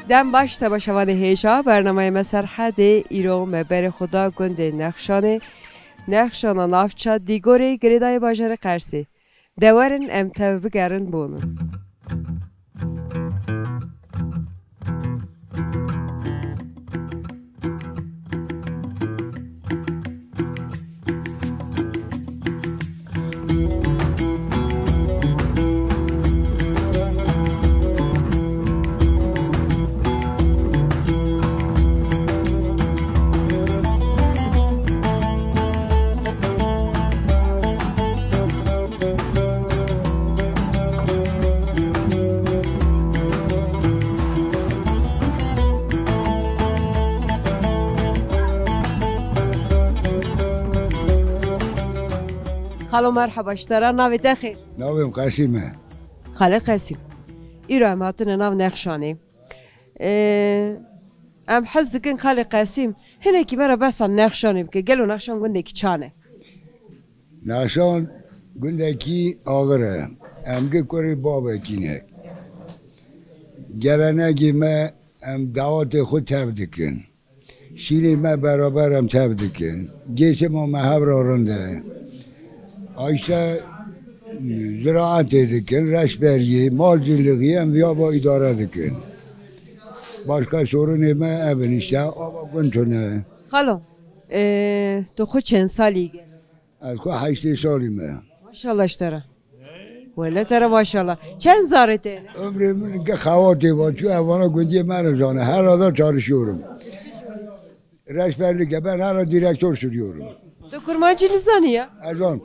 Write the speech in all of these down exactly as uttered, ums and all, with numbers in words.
Dem baş temaşevanê hêja, bernameyê me Serhedê, îro me berê xwe da gundê Nexşanê, Nexşana navça Dîgorê, girêdayê bajarê Qersê. De werin em tev bigerin bono. Xalo, merheba ji te re. Navê te xêr? Navê min Qesîm e. Xalê Qesîm. Îro em hatine nav Nexşanê. Ee, em hez dikin Xalê Qesîm hinekî me re behsa Nexşanê bike. Gelo Nexşan gundekî çan e? Nexşan gundekî axir e. Em gi kurê babekî ne. Gelenegê me, em dawetê xwe tev dikin. Şînê me beraber em tev dikin. Geçima me hev re rind e. A işte ziraetê dikin, reşberiyê, malcilixî em viya ba îdare dikin. Başka sorunê me ev in işte, ava gund tune. Xalo, e, tu xwe çend salî gel? Ez xwe heştê salî me. Maşallah ji te re. Wele te re maşallah. Çend zarê te ne? Ömrê min ge xewatê va çû, evana gundiyê me re zane. Her ada çalışıyorum. Reşberlik e, ben her direktör sürüyorum. Tu kurmancî nizanî ya? Ez an.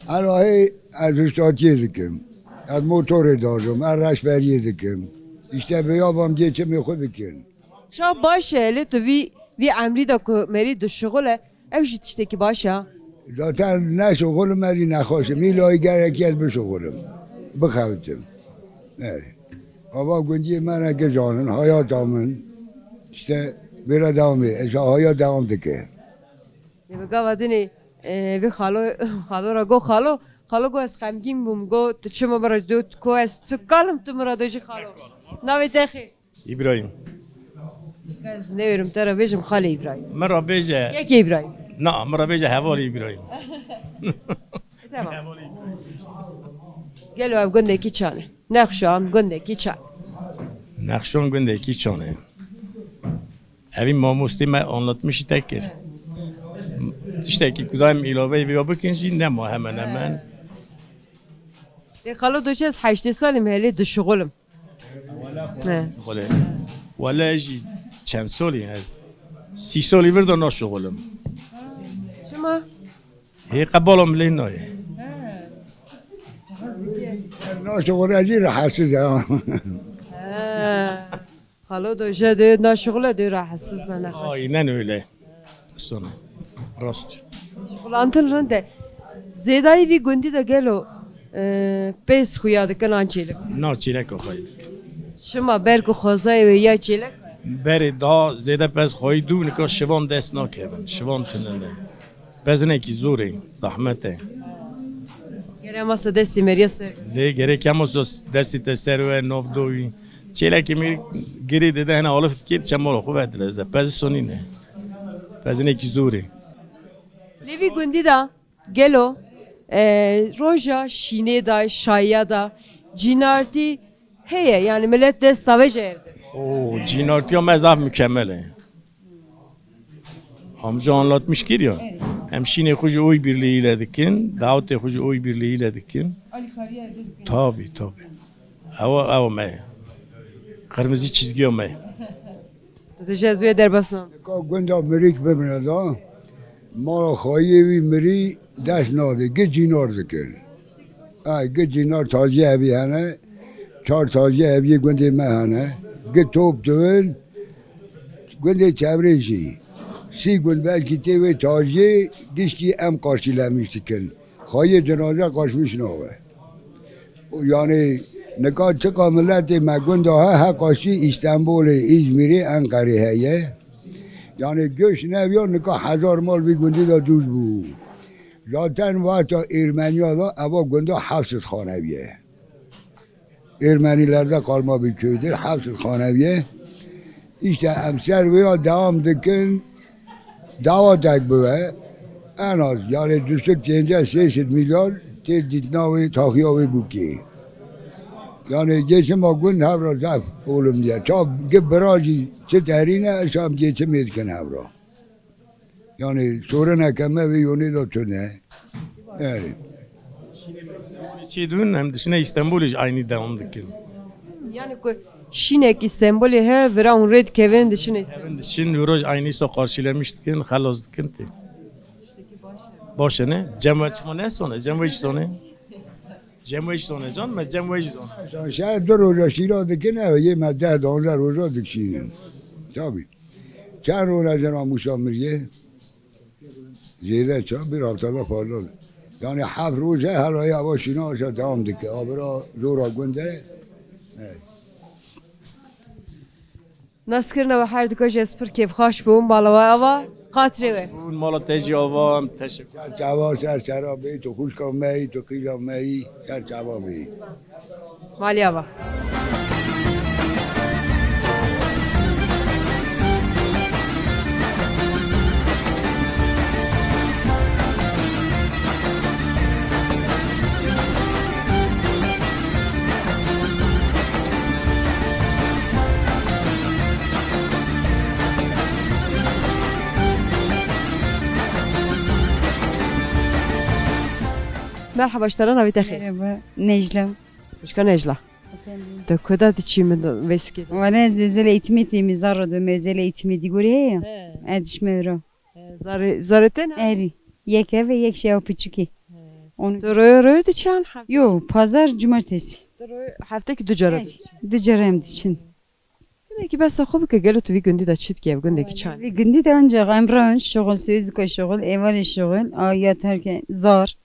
Elahê ez ustatiye dikim. Ez motorê dajim, ez reşberiye dikim. İşte bi yabam geçimê xwe dikin. Ça baş e, lê tu vî, vî emrî de ku merî dişuxul e, ew jî tiştekî baş e ha. Zaten ne şuxulim, ez jî nexweş im. Îlayî gerek ez bişuxulim. Bixewitim. Evet. Ava gundiyê me ne gicanin, hayata min. İşte böyle devam e. Eşa hayat devam dike. Lê bi gava dinê, e, vê xalo, xalo ra go xalo, xalo go ez xemgîn bûm, go tu çima min ra do, ko ez tu kalim tu min ra do jî xalo. Navê te xê? Îbrahîm. Ez newêrim te re bêjim Xalê Îbrahîm. Min re bêje. Yekê Îbrahîm. Na, min re bêje Hevalê Îbrahîm. Tamam. Gelo ev gundekî çan e? Nexşan gundekî çan. Nexşan gundekî çan e. Evî mamostê me anlatmişî te kir. Tiştekî ku dayim îlaveyê vê ya bikin jî nema hemen hemen. Lê xalo doçe ez heştê salî me lê dişuxulim. He. Şuxulê. Wele jî çend solî ez? Sî solî vir de naşuxulim. Çima? Hê qebala min lê nayê. Naşuxule jî rahatsiz e. He. Xalo do je de naşuxule de rahatsiz ne nexweş. Aynen öyle. Sona. Rast. Şuxulantin rind e. Zêdayî vî gundî de gelo, e, pês xuya dikin an çêlek? Na çêleka xwe dikin. Çima ber ku xwezayê wê ya çêlek? Berê daha zêde pez xweyî dû nika şivan dest nakevin. Şivan tune ne. Pezinekî zor e, zehmet e. Gere masa destê meriya ser. Lê gerek ya masa destê te ser we, nav do wî. Çêlekê me girê dide hene alif dikê, diçe mala xwe vedile. Pez sonî ne. Pezinekî zor e. Lê vî gundî de gelo, e, roja şînê de, şayiya de, cînartî heye, yani millet dest dave ji ev de. O cînartiya me zaf mükemmel e. Amca anlatmış kir ya. Em şînê xwe ji oy birliğiyle dikin, dawetê xwe ji oy birliğiyle dikin. Tabi, tabi. Ewa, ewa me. Kırmızı çizgiya me. Tu dibêjî ez wê derbas nam. Ka gunda mirîk bimire da, mala xayê wî mirî dest nade, gi cînar dikin. Ay, gi cînar tazî evî hene, çar tazî evî gundê me hene. Gi top diwin, gundê çevrê jî. Sî gund belkî tê wê tazî, gişkî em qaşî lemiş dikin. Xayê cenaze qaşmiş nabe. Yani nika çiqa miletê me gunda he, heqa şî Îstanbulê, Îzmîrê, Enqerê heye. Yani göç neviya nika hezar mal vî gundî de dûz bû. Zaten wexta Ermeniya da eva gunda heft sed xaneviye. Ermenilerde kalma bir köydür, heft sed xaneviye. Îşte em ser wê ya dewam dikin, dawatek bibe, en az, yani, du sed pênceh sê sed milyar tê dîtina wê, taxiya wê bûkê. Yani, geçima gund hevra zaf oğlum diye. Ça gi bira jî çi derîne, eşam geçimê dikin hevra. Yani, sorineke me vê yonê de tune. Yani. Çi dûn, em dişine Îstanbulê jî aynî dewam dikin. Yani ku şînek Îstanbulê he, vira hûn rê dikevin dişine Îstanbulê. Em diçin, wiro jî aynî so qarşılamış dikin, xelos dikin tê. Baş e ne? Cem we çima ne sone? Cem we jî sone? Cem we jî sone can, me cem we jî sone. Şer du roja şîra dikin, ev yê me deh danze roja dikşînin. Tabii. Çend roja jena Musa Mirye? Zêde ça bir haftada fazla. Yani heft roje her ay ava şîna aşa devam dike. Abira zora gunde. Naskirina we her duka jî ez pir kêfxweş bûm, mala we ava, xatirê we. Bûn mala te jî ava, em teşekkür. Ser çava, ser sera bê, tu xuşka me yî, tu qîja me yî, ser çava bê. Malê ava. Merhaba, ji te re navê te xêr. Merhaba, Necla. Xwişka Necla. Efendim. Tu ku de diçî min vê sukê de? Wele ez özel eğitime têmî, zaro de me özel eğitime dî gorî heye. He. Ez dişme ro. He, zarê, zarê te ne? Erî. Yek ev e, yek şey o piçikî. He. Onu Tu royo royo diçan hafte? Yo, pazar, cumartesi. Tu royo haftekî du cara Her. diçî. Du cara em diçin. Hinekî behsa xwe bike, gelo tu vî gundî de çi dikî, ev gundekî çan? Vî gundî de ancak em ran şuxul, sözlüka şuxul, êvarê şuxul, a ya terke zar.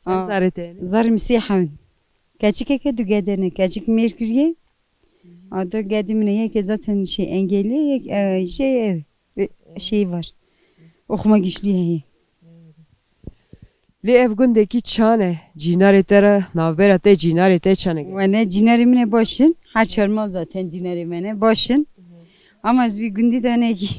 Çend zarê te ne? Zarê min sê hewn. Keçikeke du gedene, keçik mêr kiriye. A du gedî min e, yeke zaten şey engelli, yek e, şey ev, e, şey var. Oxuma güçlü heye. Lê ev gundekî çan e? Cînarê te re, navbera te, cînarê te çan e? Wele cînarê min e baş in. Her çar mal zaten cînarê me ne baş in. Ama ez vî gundî de nekî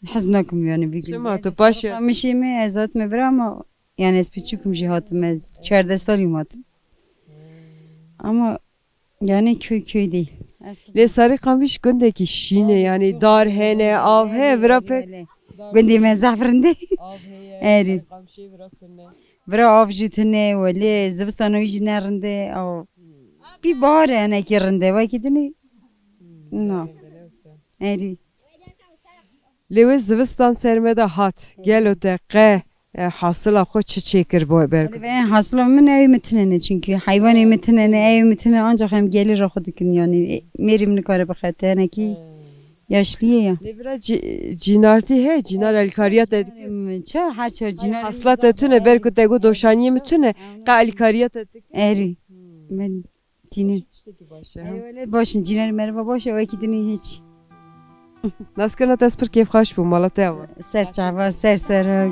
hez nakim yani vî gundî. Çima tu paş e? Mişê me ez hatime bira ama yani ez piçûkim jî hatim ez. Çardeh salî hatim. Ama yani köy köy değil. Lê Sarî Qamiş gundekî şîn e, yani dar hene, av he, vira pek. Gundê me zaf rind e. Av heye, Erî. Sarî Qamişê vira tune. Vira av jî tune, welê zivistana wî jî ne rind e. Aw. Pî bahar e, hinekî rind e, wekî dinê. Na. Erî. Lê wê zivistan ser me de hat. Gelo te qe, e, hasila xwe çi çêkir bo ber ku? Ve hasila min ew min tune ne, çünkü heywanê min tune ne, ew min tune, ancak em gelî re xwe dikin yani. E, mêrî min nikare bixete, hinekî yaşlî ye ya. Lê vira cî-, cînartî he, cînar elkariya te dike? Em, ça, her çar cînar. Hasila te tune, ber ku te got doşaniyê min tune, qe elkariya te dike? Erî. Ben Tînin. Tiştekî baş e, ha? Ey, wele baş in, cînarê meriva baş e, wekî dinê hiç. Naskirina te ez pir kêfxweş bûm, mala te ava. Ser çava, ser ser.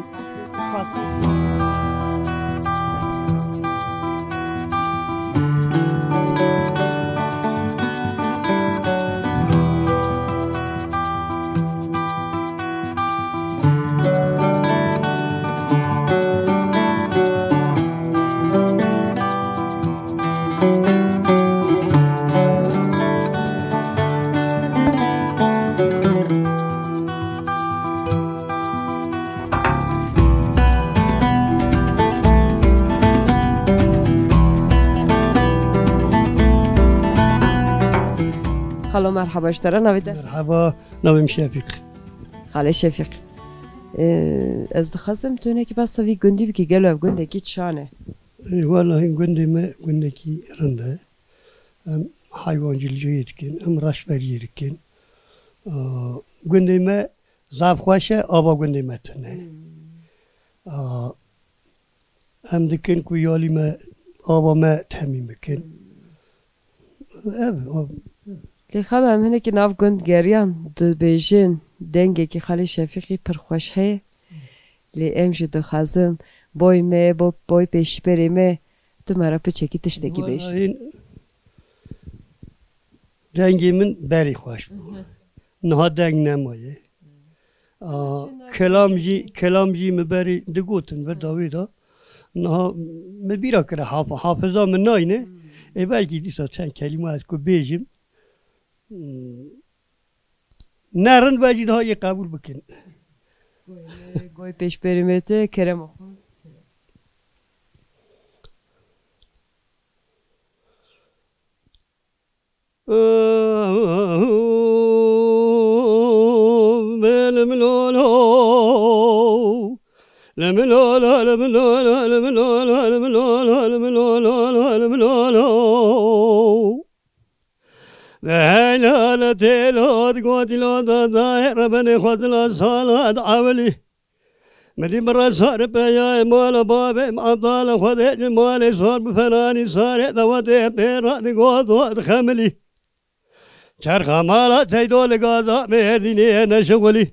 Xalo, merhaba ji te re, navê te? Merhaba, navê min Şefîq. Xalê Şefîq. Ee, ez dixwazim tu hinekî behsa vî gundî bikî, gelo ev gundekî çan e? Ê, welahi gundê me gundekî rind e. Em heywancilciyê dikin, em reşberiyê dikin. Aa, gundê me zaf xweş e, ava gundê me tune. Hmm. Aa, em dikin ku yalî me, ava me temîn bikin. Hmm. Ev, ev. Lê xala, em hinekî nav gund geriyan, dibêjin dengekî Xalê Şefîqî pir xweş heye. Lê em jî dixwazin boy me, bo-, boy pêşberê me, tu me re piçekî tiştekî bêj. Welahi dengê min berî xweş bû. Niha deng nemaye. A, kelam jî, kelam jî min berî digotin vir dawî de. Niha min bîra kire, haf-, hafiza min nayne. Ê belkî dîsa çend kelîme ez ku bêjim. Hmm. Ne rind be jî daha yê qebûl bikin. Goy, goy pêşberî me te, kerema xwe. Di heyla, di têlo, di gotîlo de dayê rebenê xwe dila sala di ewilî. Min dî min re sar peyayê mala bavê min Abdala Xwedê ji malê sar bi fenanî sarê dewetê pê re digot û dixemilî. Çerxa mala Seydo li gaza Mêrdînê neşixulî.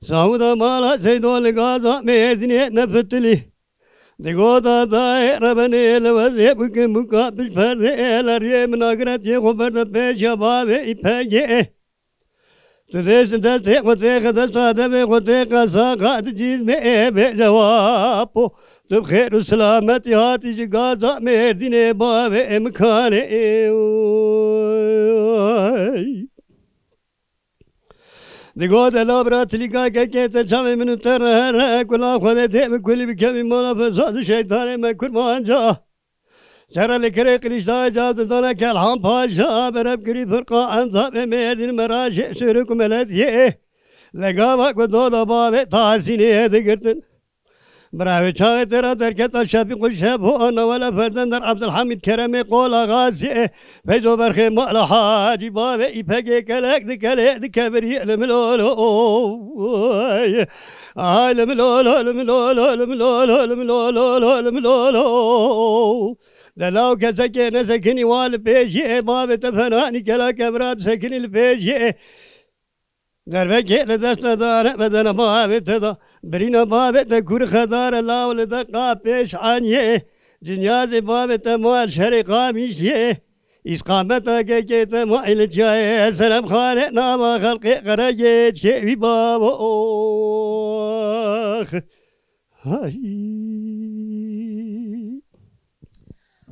Sawda mala Seydo li gaza Mêrdînê nefitilî. Digota dayê rebenê li wezê bikin bûka pişt perdê ê leriyê min agiretiyê xwe berde pêşiya bavê îpegê. Tu dê ji destê xwe têxe desta devê xwe têxe saqa dicîz bê ê bê cewapo. Tu bi xêr û silametî hatî ji gaza Mêrdînê bavê ê mikanê ê. Digot, "Ela bira tilîka kekê te çavê min û te re here, kula Xwedê tê bi kulî bikevî mala fesad û şeytanê me kurbanca." Şere li kirê qilîşdayê cav didana Kelhan Paşa, berevkirî firqa enzabê Mêrdîn me ra jê sûrik û meletiyê. Li gava ku doda bavê Tahsînê digirtin. Birayê çaxê tê ra derketa Şefîq û Şefo, Nawala Ferdender, Abdulhamîd Keremê, Qola Xasiyê, Feyzo Berxê, Mala Hacî, bavê Îpegê, kelek di kelê di kevirî li milolo. Ay li milolo, li milolo, li milolo, li milolo, li milolo. Dela û kesekê nesekinî wa li pêşiyê, bavê te fenanî kela kevira disekinî li pêşiyê. Derbekê li dest te dane bedena bavê te da. Birîna bavê te kûr xedare law li deqa pêş aniyê. Cinyazê bavê te mal şerê qamîşiyê. Îsqameta kekê te ma îlçiyayê. Serem xane nava xelqê qeregê çê wî bavo. Hay.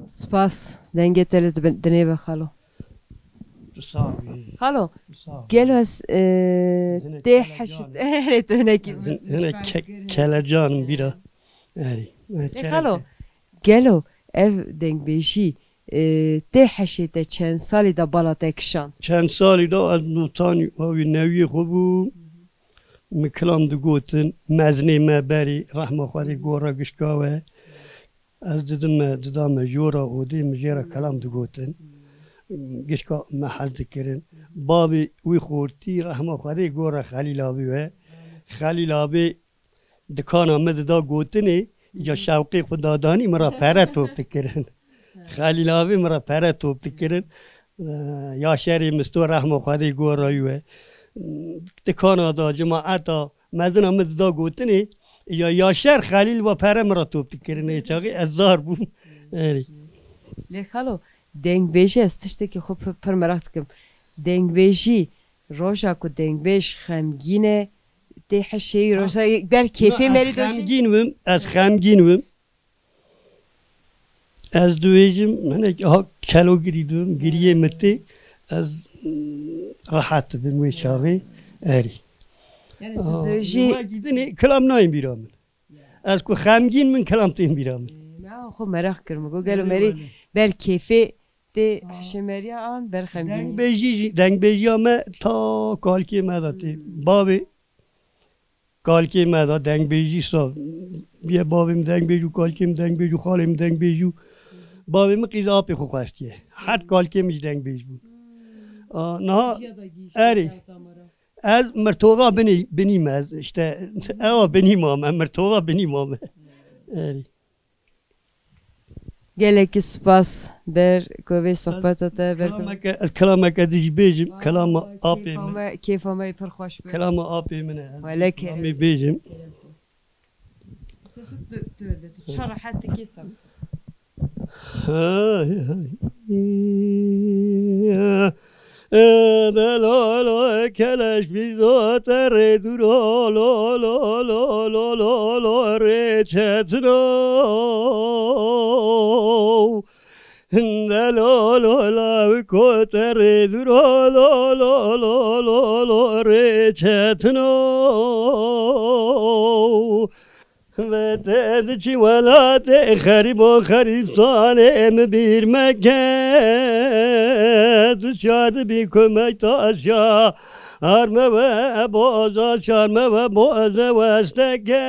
Spas. Dengê te li dibin-, dinê be xalo. Tu sax bî. Xalo, Tu sax bî. Gelo ez, e, Hinek tê kelecan. Heşit-, Erê, tu hinekî Ez hinek ke-, kelecan bîra. Erê. Ê, xalo, gelo ev dengbêjî, e, tê heşê te çend salî da bala te kişand? Çend salî da ez notanî wî newiyê xwe bû. Min kilam digotin, mezinê me berî, rehma Xwedê gora gişka we. Ez didim me, dida me jora odê, min jê re kelam digotin. Gişka me hez dikirin. Bavê wî xortî, rehma Xwedê gora Xelîl abî we. Xelîl abî dikana me dida gotinê, ya şewqê xwe dadanî min re pere top dikirin. Xelîl abî min re pere top dikirin. Ee, ya şerê misto rehma Xwedê gora wî we. Dikana da, cemaeta, mezina min dida gotinê, ya, ya şer Xelîl ve pere min re top dikirin. Ê çaxê ez zar bûm. Erê. Lê xalo, dengbêjî ez tiştekî xwe pir, pir meraq dikim. Dengbêjî, roja ku dengbêj xemgîn e, tê heşê wî, roja ber kêfê merî dojî? Xemgîn bim, ez xemgîn bim. Ez dibêjim, hinek ha kelo girî dibim, giriyê min tê, ez, mm, rehet dibim wê çaxê, erê. Yani tu Aa, dibêjî wekî dinê kilam nayên bîra min. Ez ku xemgîn min, kilam tên bîra min. Ê, me xwe meraq kir, min got, gelo Erê, merî wele. Ber kêfê tê Aa. Hişemeriya an ber xemgînî? Dengbêjî, dengbêjiya me ta kalkê me de tê. Hmm. Bavê Kalkê me da dengbêjî sa, bîye bavê min dengbêj û kalkê min dengbêj û xalê min dengbêj û bavê min qîza apê xwe xwestiye. Her kalkê min jî dengbêj bû. A, niha Jiya da gihîşt erê. Ew tamara. Ez mirtoxa binî, binî me, ez işte ewa binî ma me, mirtoxa binî ma me. Erê. Gelekî spas ber ku vê sohbeta te ber ku Kilameke, ez kilameke dî jî bêjim, kilama apê min. Kêfa me, kêfa me pir xweş be. Kilama apê min e. Ez Wele kilamê kerem. Bêjim. Tu, tu, tu ça rehet dikî sa. Hay, hay. De lo lo keleş bîzo te rê dûro lo lo lo lo lo lo lo rê çetino. De lo lo law ko te rê dûro lo lo lo lo lo rê çetino. Ve te diçî welatê xerîbo xerîbstanê min bîr meke. Tu çar dibî kumey tasya. Arme we boza çarme we boze westeke.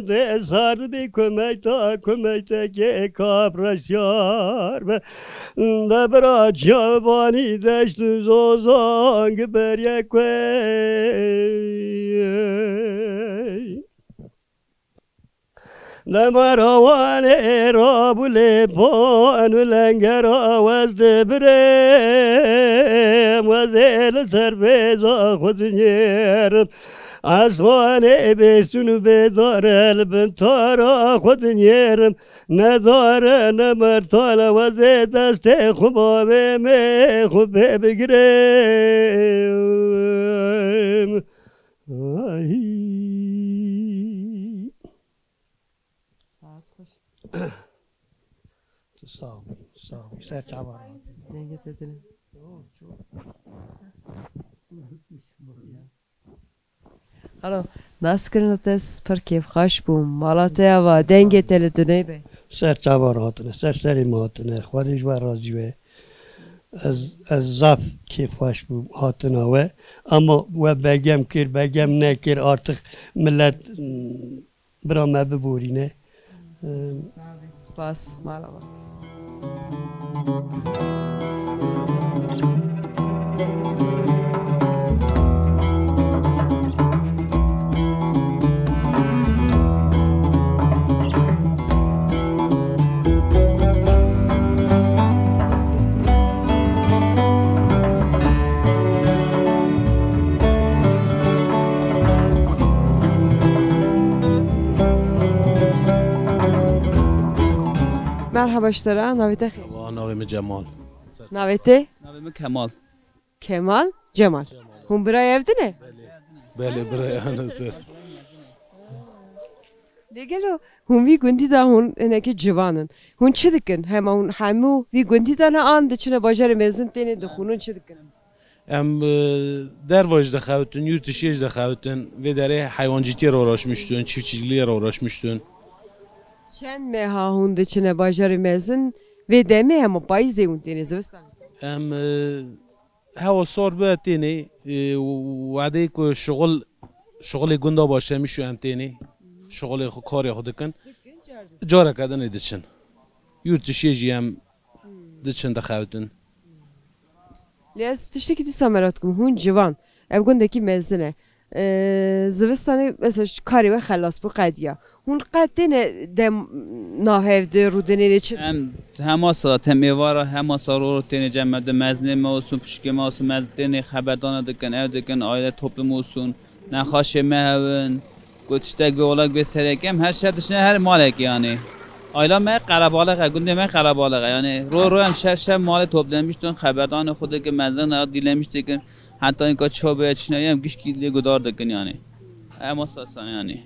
Te sar dibî kumey ta kumey teke kapreşyar be. De bira çavanî deşt û zozan gi berye kuê. De marawanê rabûlê pan û lengera wez dibirêm, wezê li ser vêza xwe dinyêrim. Esmanê bêstûn û bêdare li bin tara xwe dinyêrim. Ne dare ne mertale wezê destê xwe bavê me xwe pê bigirêm. Ay. Saet xweş. Tu sağ ol, sağ ol. Ser çavan. Denge te dilim. Halo, naskirina te s-, pir kêfxweş bûm. Mala te ava, dengê te li tu neybe. Ser çavan hatine, ser serê me hatine. Xwedê ji we razî be. Ez, ez zaf kêfxweş bûm hatina we. Ama we begem kir, begem nekir, artık millet, mm, bira me biborîne. Spas, mala we. Merhaba ji te re, navê te xêr? Merhaba, navê min Cemal. Navê te? Navê min Kemal. Kemal, Cemal. Hûn birayê hev din e? Belê, birayê hev din ser. Lê gelo hûn vî gundî de hûn hinekî ciwan in. Hûn çi dikin? Hema hûn hemû vî gundî de ne an diçine bajarê mezin tênê dixwînin, çi dikin? Em, e, derva jî dixewitin, yurt dışê jî dixewitin. Vê derê heywancîtiyê re uğraşmıştın, çiftçiliğe re uğraşmıştın. Çend meha hûn diçine bajarê mezin? Vê demê hema payîzê hûn tênê zivistan? Em, e, Hewa sor be tênê, e, wadeyê ku şixul, şixulê gunda başlamiş û em tênê. Şixulê xwe, karê xwe dikin. Careke din ê diçin. Yurt dışê jî em diçin dixewitin. Lê ez tiştekî dîsa merak dikim. Hûn ciwan, ev gundekî mezin e. Ee, zivistanê mesela şu karê we xelas bû, qediya. Hûn qet têne dem nav hev de rûdinê çi? Em hema sala tem êvara, hema sala ro ro têne cem me de mezinê me olsun, pişikê me olsun, mezin têne xeberdana dikin, ev dikin, aile toplum olsun, nexaşê me hewin, ku tiştek bê olak bê serek em, her şev dişine her malek yani. Ayla me qerebalix e, gundê me qerebalix e yani. Ro ro em şev şev malê toplemiş dun, xeberdanê xwe dikin, mezin ya dilemiş dikin. Heta inka çaw beye çinayê em gişkî lê gudar dikin yani. Em asasane yani.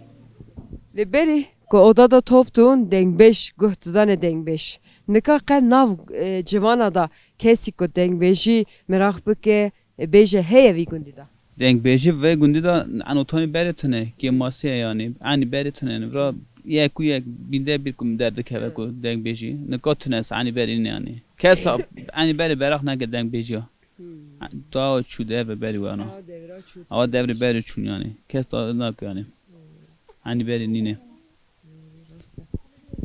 Lê berî ku oda da top tûn dengbêj guh didane dengbêj. Nika qe nav, e, civana da kesî ku dengbêjî miraq bike, e, bêje heye vî gundî da. Dengbêjî vê gundî da enotanî berê tune, kêmasî ye yani. Enî berê tune yani. Vira yek û yek bînde bir ku min derdikeve ku dengbêjî. Nika tune se enî berê nîne yani. Kes enî berê beraq neke dengbêjiya. Hmm. Daha çû dev berî we ana. Daha devra çû. Awa devrê berî çûn yani. Kes daha nak yani. Hani berî nîne.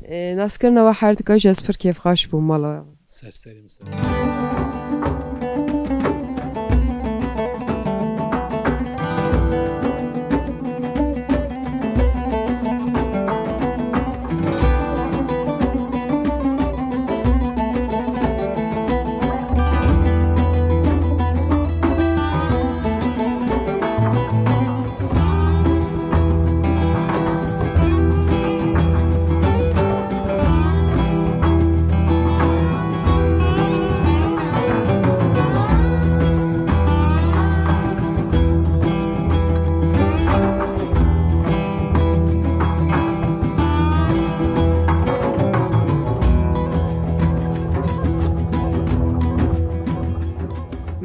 Ee, naskirina we her dika jî ez pir kêfxweş bûm mala. Ser serê min ser.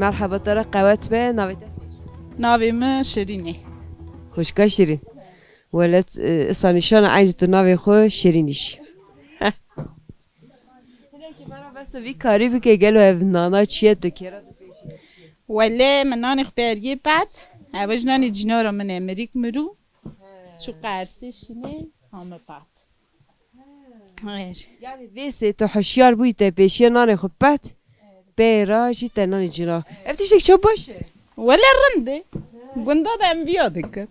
Merhaba, te re qewet be, navê te? Navê min Şirîn e. Xwişka Şirîn. Welet, e, isa nîşana eynî tu navê xwe Şirîn îşî. Hinekî me re behsa vî karî bike, gelo ev nana çi ye, tu kê re dipêşî? Wele min nanê xwe beriyê pet. Ev ji nanê cînara min e, mirîk mirû. Çû qersê şînê, hame pet. Her. Yani vê sê tu hişyar bûyî te pêşiya nanê xwe pet, pê ra jî te nanê cîna. Ev tiştek çav baş e? Wele rind e. Gunda da em viya dikin.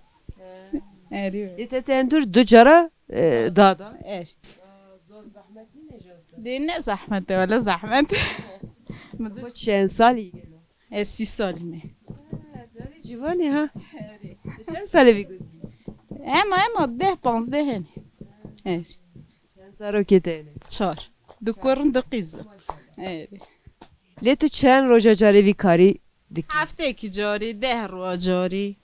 Erê. Ê te tendur du cara, e, dada. Er. Zor zahmet nîne jasa? Dê ne zahmet e, wele zahmet. Xwe çend salî gelo? Ez sî salî me. Ha, tu herî civan î ha. Erê. Tu çend salî vî gundî? Ema, ema deh, panzdeh hene. Erê. Çend zarokê te hene? Çar. Du kurin, du qîz. Erê. Lê tu çend roja carê vî karî dikî? Heftekî carî, deh roja carî.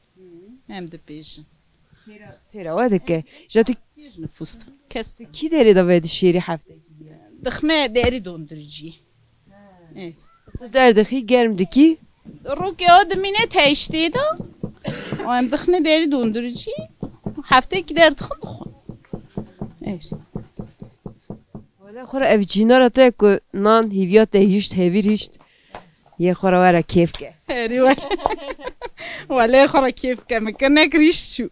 Em dipêjin. Têra, têra we dike. Ja tu Pêj nifûs. Kes tu kî derê de vedişêrî heftekî? Dixme derî dondiricî. Evet. Tu derdixî, germ dikî? Rokê o dimîne teştê de. O em dixne derî dondiricî. Heftekî derdixin dixwin. Evet. Wele xwe re ev cînara te ku nan hîviya te hişt, hevîr hişt. Yê xwe re were kêf ke. Herî wele. Wele xwe re kêf ke. Min kir nekir hişt çû.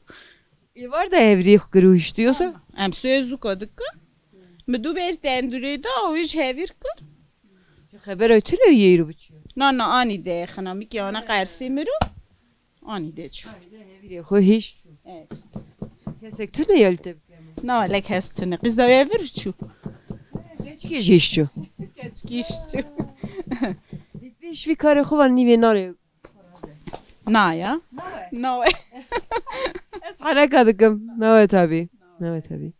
Êvar de hevrî xwe kir û hiştî yosa? Em sê zûka dikin. Min du ber tendurê da û ji hevîr kir. Ji xebera tune yê îro biçû? Na, na, anî de xina min kî ana qersê mirû. Anî de çû. Hevrê xwe hîş çû. Evet. Kesek tune ya li te bike? Na, wele kes tune. Qîza wê vir çû. Keçikê jî hîş çû. Keçikî hîş çû. Di pêş vî karê xwe van nîvê nanê. Na ya. Na we. Na we. Ez heneka dikim. Na we tabî. Na we tabî.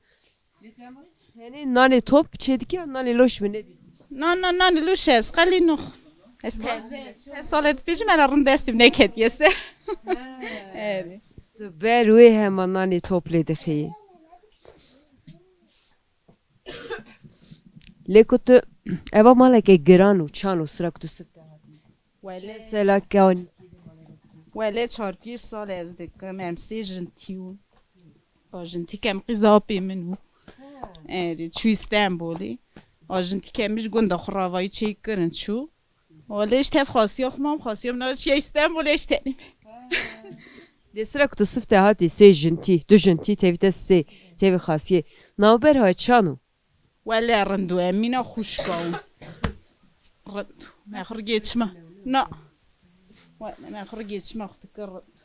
Tenê nanê top çêdikî ya nanê loş min nedî? Na, na, nanê loş ez qelî nux. Ez teze. Çend sale dipêjim, me re rind destê min neketiye ser. Erê. Tu ber wê hema nanê top lê dixî. Lê ku tu eva maleke giran û çan û sira ku tu sifte hatî. Wele. Çend sela ke anî? Wele çar pênc sal ez dikim, em sê jintî û. Ajintî kem qîza apê min û. Erê, çû Îstenbolê. Ajintî kem ji gunda xwe ravayî çêkirin çû. Wele ji tev xasiya xwe mam, xasiya min çiye Îstenbolê ji tenê. Lê sira ku tu sifte hatî sê jintî, du jintî, tevî te sê, tevî xasiyê. Navber ha çan û? Wele rind û em mîna xwişka û. Rind û. Me xwe rê çima. Na. Wele me xwe rê çima xwe dikir rind.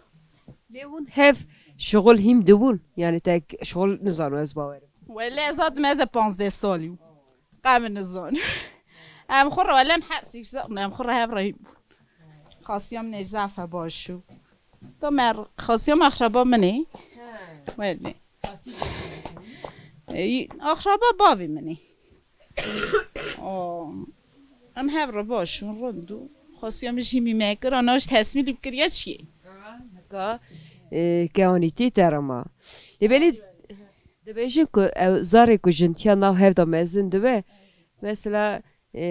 Lê hûn hev şixul hîm dibûn? Yani te şixul nizano ez bawerim. Wele ez hatim ez e panzdeh salî û. Qe min nizano. Em xwe re wele em her sîk zan em xwe re hev re hîm bûn. Xasiya min ê zaf e baş û. To me xasiya me axraba min ê. He. Wele. Ey, axraba bavê min ê. O, em hev re baş û rind û xasiya min jî hîmî me kir, ana ji tesmîlî bikiriye çiyê. Nika, e, kehanîtî te re ma. Lê belê dibêjin ku ew zarê ku jintiya nav hev de mezin dibe, mesela, e,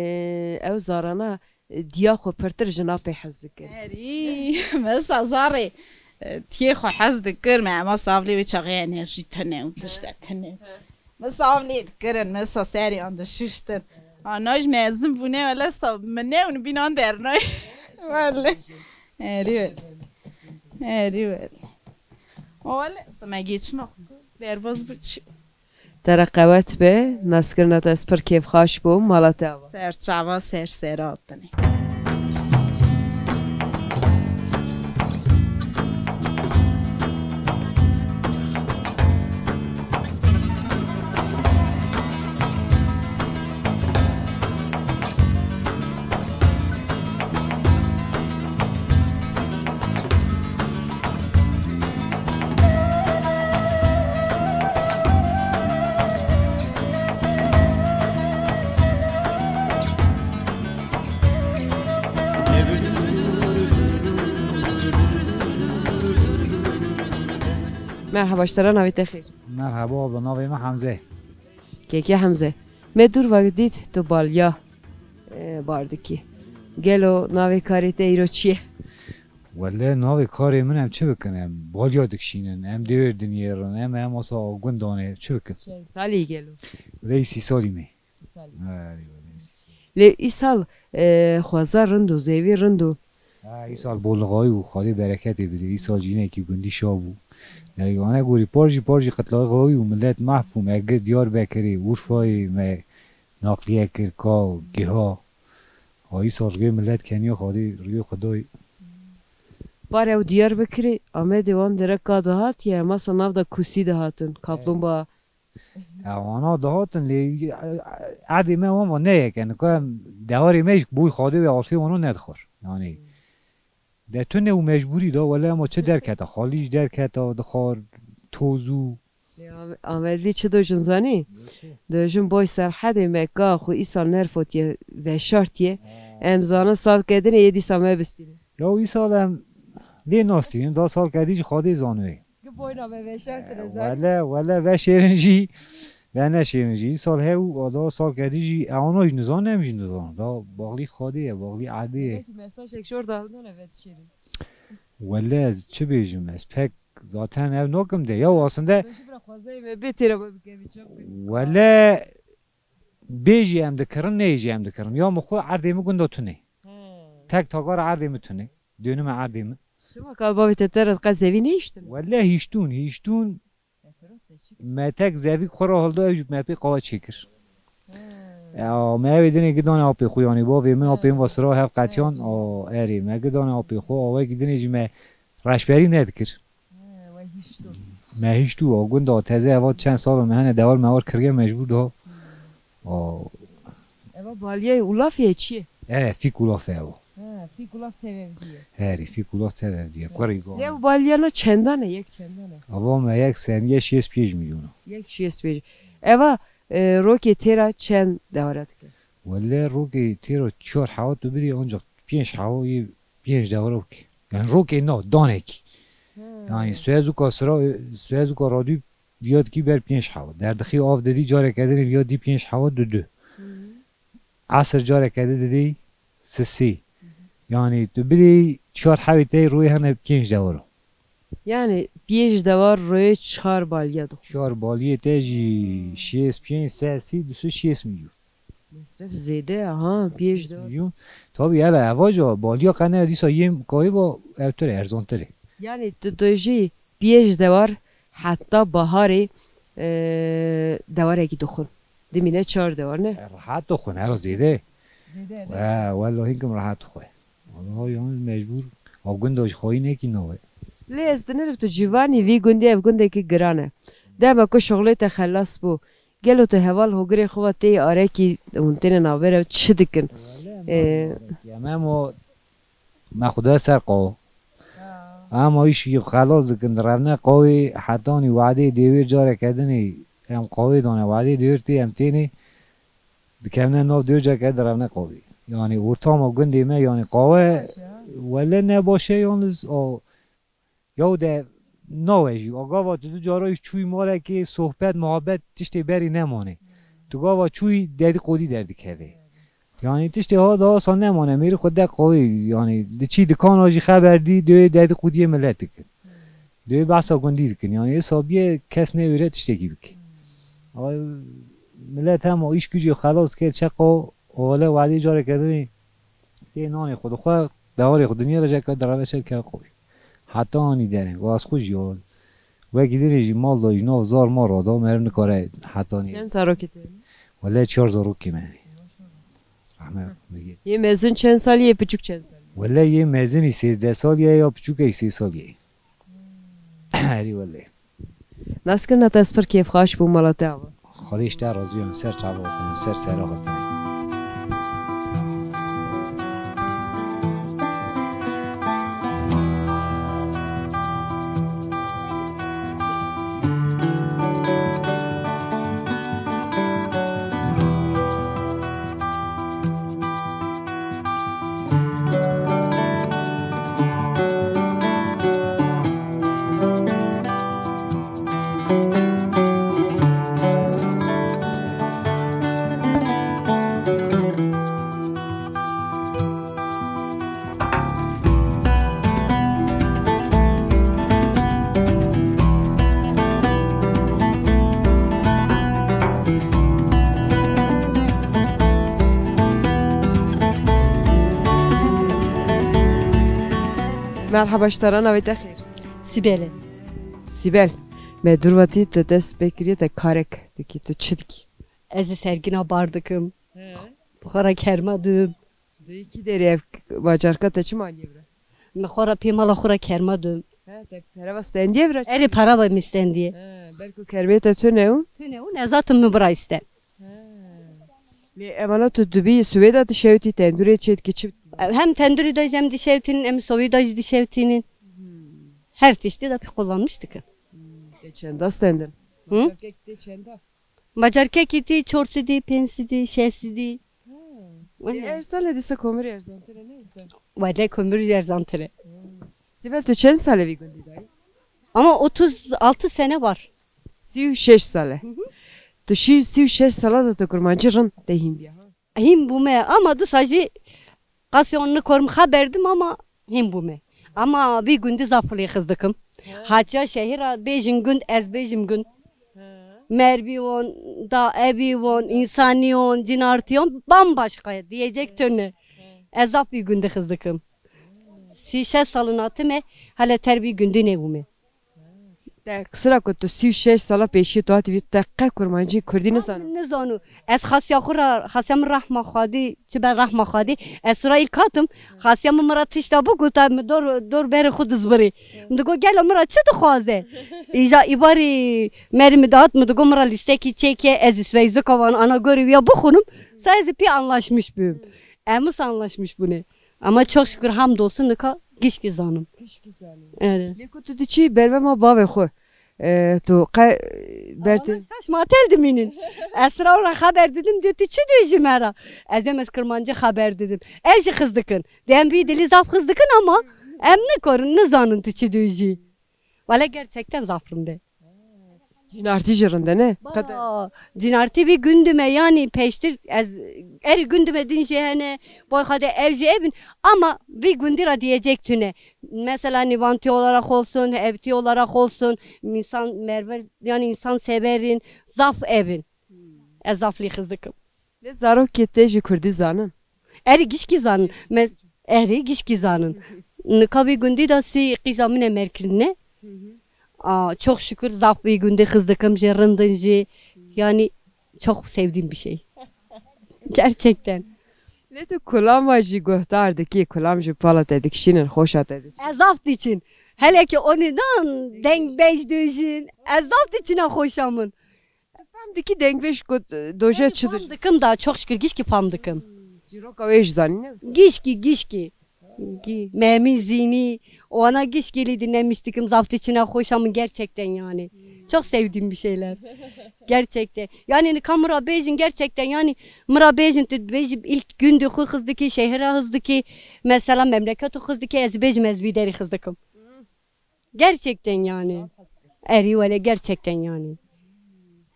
ew zarana, e, diya xwe pirtir jina pê hez dikin. Erî, mesela zarê, e, tiyê xwe hez dikir, me ema savlê wê çaxê enerjî tune û tişte tune. Mesela ev lê dikirin, mesela serê an dişiştin. Ana ji mezin bûne, wele sa min ne û bînan dernay. Wele. Erî wele. Erî wele. O wele, sima geçme. Derbaz bu çi? Te re qewet be, naskirina te spir kêfxaş bû, mala te ava. Ser çava, ser sera hatinê. Merhaba, ji te re navê te xêr. Merhaba abla, navê min Hemze. Kekê Hemze. Me dûr ve dît tu balya, e, bar dikî. Gelo navê karê te îro çi ye? Wele navê karê min em çi bikin? Em balya dikişînin, em dêwêr dinêrin, em, em asa gund danê, çi bikin? Çend salî gelo? Wele sî salî me. Sî salî. Ha, eyvallah. Lê îsal, e, xweza rind û zevî rind û. Ha, îsal bolixayî û Xwedê bereketê bide. Îsal jinekî gundî şa bû. Yanî ane gorî par jî par jî qitlaxayî û millet mehf û me gir Diyarbekirê, Urfayê me naqliye kir, ka giha. Ayî sal riyê millet keniya Xwedê, riyê Xwedayê. Bare û Diyarbekirê, Amedê wan dere ka dihatiye, masa nav da kusî dihatin, kaplumbağa. Ya, wana dihatin lê erdê me wan va neyeke, nika em dewarê me jî boy Xwedê ve alfê wana nedixwar. Yanî, de tune û mecbûrî da, wele ema çi derketa, xalî jî derketa, dixwar, toz û Lê Am-, Amedlî çi dojin zanî? Dojin boy Serhedê me ka xwe îsal nerfotiye, veşartiye. Ha. Em zanin sal kedinê yê dîsa me bistîne. Ya îsal em lê nastînin, da sal kedî jî Xwedê zanoyê. Gi boyna me veşartine zanî. Wele, wele veşêrin jî, ve neşêrin jî. Îsal hew, da sal kedî jî, e, ana jî nizan, em jî nizan. Da baxlî Xwedê ye, baxlî erdê ye. Belkî mesajek jor da done ve dişêrin. Wele ez çi bêjim, ez pek zaten ev nakim de. Ya aslında Bêjî bira xwezayê me bê têra me bikevî, çap bikevî. Wele bê jî em dikirin, neyê jî em dikirin. Ya min xwe erdê min gunda tune. He. Tek takara erdê min tune. Dönüme erdê min. Şima ka bavê te te re qe zevî nehiştin? Wele hiştûn, hiştûn. Me tek zevîk xwe re hilda, ew jî me pê qawa çêkir. He. Ya, me ew ê dinê gidane apê xwe, yanî bavê min, apê min va sira hev qetiyan, a, erê, me gidane apê xwe, awekî dinê jî me reşberî nedikir. He, we hişt û. Me hişt û, a, gunda teze eva çend sal me hene dewar mewar kirge mecbûr da. Hmm. A. Eva baliyê ûlafê çi ye? E, fîk ûlafê eva. Ha, fîk ûlaf tevevdiye. Herî, fîk ûlaf tevevdiye. Kurî go. Lê ew baliyana çendane, yek çendane? Ava me yek seniye şêst pênc milyon. Yek şêst pênc. Eva, e, rokê têra çend dewara dike? Wele rokê têra çar hewa tu bidî, ancak pênc hewa yê pênc dewara bike. Yani rokê na, danekî. Ha. Yani suezuka sira, suezuka radyo viya dikî ber pênc hewa. Derdixî av didî, careke dinê viya dî pênc hewa du du. Hı hı. Esir careke di didî sisî. Hı hı. Yani tu bidî çar hewî tey rûyê hene pênc dewar. Yani pênc dewar rûyê çar baliya dixwe. Çar baliyê te jî şêst pênc, sesî, du sê şêst milyon. Mesref zêde ye, ha, pênc dewar. Milyon. Tabii hele evaja baliya qene dîsa yêm kayî va ewtir e, erzantir e. Yani tu, tu jî pênc dewar heta baharê, e, dewarekî dixwin. Dimîne çar dewar, ne? E, rehet dixwin, her zêde. Zêde, ne? E, wella hinkim rehet dixwe. Allah, yalnız mecbur. A gunda jî xwayî nekî nawe. Lê ez dinêrim tu civanî vî gundî, ev gundekî giran e. Dema ku şixulê te xelas bû, gelo tu heval hogirê xwe ve tê arekî hûn têne navbera çi dikin? Wele, e, em, em o Me xwe da ser qawa. Ha. Em îşî xelas dikin, direvne qawê hetanî wadê dêwêr careke dinê em qawê dane, wadê dêwêr tê em tênê dikevne nav dêwêr careke direvne qawê. Yani ortama gundê me yani qawe wele ne baş e yalnız o Yaw de nawe jî. A gava tu du cara jî çûyî malekê sohbet, muhabbet tiştê berî nemane. Tu gava çûyî dedîqodî derdikeve. Yani tiştê ha daha asa nemane. Mêrî xwe de qawî, yani diçî dikana jî xeber dî, duyê dedîqodiyê millet dikin. Duyê behsa gundî dikin. Yani êsa biyê kes newêre tiştekî bike. Ay, millet hema îş gücê xelas kir, çeqa ovale wadê careke dinê tê nanê xwe dixwe, dewarê xwe dinyê re ceka direve ser keve qawî. Heta anî dereng, û ez xwe jî o. Wekî dinê jî mal da jî nav zar mar ra da, meriv nikare heta anî. Çend zarokê te hene? Wele çar zarokê me hene. Rahmet mirgê. Yê mezin çend salî, yê piçûk çend salî? Wele yê mezinî sêzdeh salî ye, ya piçûkê sê salî ye. Herî wele. Naskirina te ez pir kêfxweş bûm, mala te ava. Xwedê ji te razî be, ser çava hatin, ser sera hatin. Merhaba, ji te re, navê te xêr? Sîbel e. Sîbel, me durvatî tu dest pê kiriye, te karek dikî, tu çi dikî? Ez ê sergîna bar dikim. He. Bi xwe re kerma dibim. Di kî derê ev bajarka te çi maliye vira? Min xwe re pê mala xwe re kerma dibim. He, te perava stendiye vira? Erê, perava min stendiye. He, belku kermê te tune û? Tune û nezatim min bira isten. He. Lê evana tu dibî Swêda dişewtî, tendurê çê dikî, çi? Hem tendurî de jî em dişewtînin, em Swêda jî dişewtînin. Hmm. Her tiştî de pê kullanmış dikin. Hmm. Te çenda stendin? Hı? Bajarkek te çenda? Bajarkekî tî çor sidî, pênc sidî, şeş sidî. Ha. Öyle. E, erzan e dîsa, kömür erzantir e, ne erzan? Wele kömür erzantir e. Hmm. Sibel, tu çend sal e vî gundî dayî? Ama otuz altı sene var. Sî û şeş sal e. Hı hı. Tu şî-, sî û şeş sala de tu kurmancî rind te hîn bîya, ha? Hîn bûme ama disa jî qasî on nikorim xeber dim ama hîn bûme. Ama vî gundî zaf lê xiz dikim. He. Haçya şehîra bêjin gund, ez bêjim gund. He. Mervî on, da evî on, însanî on, cinartî on, bambaşka ye, diyecek tune. He. Ez zaf vî gundî xiz dikim. Sî şeş salin hatime, hele ter vî gundî nebûme. Te qisira ku tu sî û şeş sala pêşî tu hatî vî, te qe kurmancî kurdî nizano? Nizano. Ez xasiya xwe ra, xasiya min rehma Xwedî, çi be rehma Xwedî, ez sura îlk hatim, xasiya min min ra tişta bû ku te min dor, dor berê xwe dizbirî. Min digo gelo min ra çi dixwaze? Îja îbarî merî min dihat, min digo min ra lîstekî çêke, ez ji Sweyzika wan ana gorî wiya bixwînim, sa ez ê pê anlaşmiş bim. Em wisa anlaşmiş bûne. Ama çok şükür, hamdolsun, nika gişkî zanim. Gişkî zanim. Evet. Lê ku tu diçî bervema bavê xwe, e, tu qe, e, bertin? Saç matel dimînin. Ez sira ora xeber didim, diyor, tu çi diyor ji me ra? Ez em ez kirmancî xeber didim. Ev jî xiz dikin. Dê em vî dilî zaf xiz dikin ama em nikorin, nizanin tu çi diyor jî. Wele gerçekten zaf rind e. Cinartî jî rind e, ne? Qet e. Baya, cinartî vî gundime, yanî peştir ez erî gundime din jî hene, boy xade ev jî evin, ama vî gundî ra diyecek tune. Mesela nîvantî olarak olsun, evtî olarak olsun, insan merve, yani insan severin, zaf evin. Hmm. Ez zaf lî xiz dikim. Lê zarokê te jî kurdî zanin? Erê gişkî zanin. Mes-, erê gişkî zanin. Nika vî gundî de sî qîza min e merkirine. Hı hı. Aa, çok şükür zaf vî gundî xiz dikim jî, rindin jî. Yani çok sevdiğim bir şey. Gerçekten. Lê tu kulama jî guhdar dikî, kulam jî pala te dikişînin, xoşa te dikişînin? Ez zaf diçin. Hele ki onîdan deng bej dojin. Ez zaf diçina xoşa min. Fam dikî dengbêj ku doje çi dojî? Fam dikim da, çok şükür gişkî fam dikim. Çîroka wê jî zanî, ne? Gişkî, gişkî. Gî-, Memî Zînî, wana gişkî lî dinlemiş dikim, zaf diçine xoşa min gerçekten yani. Çok sevdiğim bir şeyler. Gerçekten. Yani nika min ra bêjin gerçekten yani, min ra bêjin tu bêjî ilk gundî xwe xiz dikî, şehira xiz dikî, mesela memleketu xiz dikî, ez bêjim ez vî derî xiz dikim. Gerçekten yani. Erî wele gerçekten yani.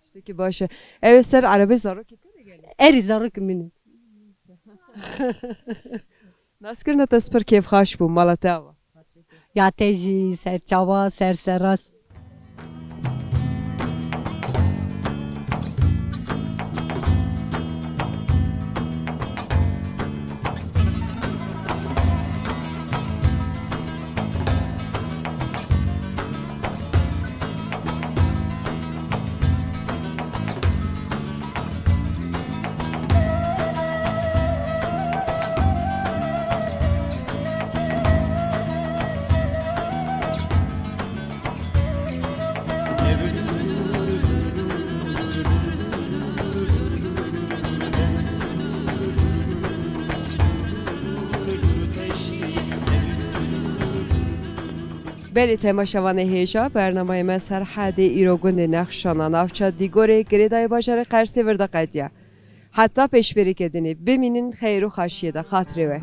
Tiştekî baş e. Ew ê ser erebê zarokê te de gelin? Erî zarokê min e. Naskirina te spir kêfxaş bû, mala te ava. Ya te jî serçava, ser seras. Belê temaşevanê hêja, bernamayê me Serhedê îro gundê Nexşana navça Dîgorê girêdayê bajarê Qersê vir de qediya. Heta pêşberîkê dinê bimînin xeyr û xaşiyê de, xatirê we.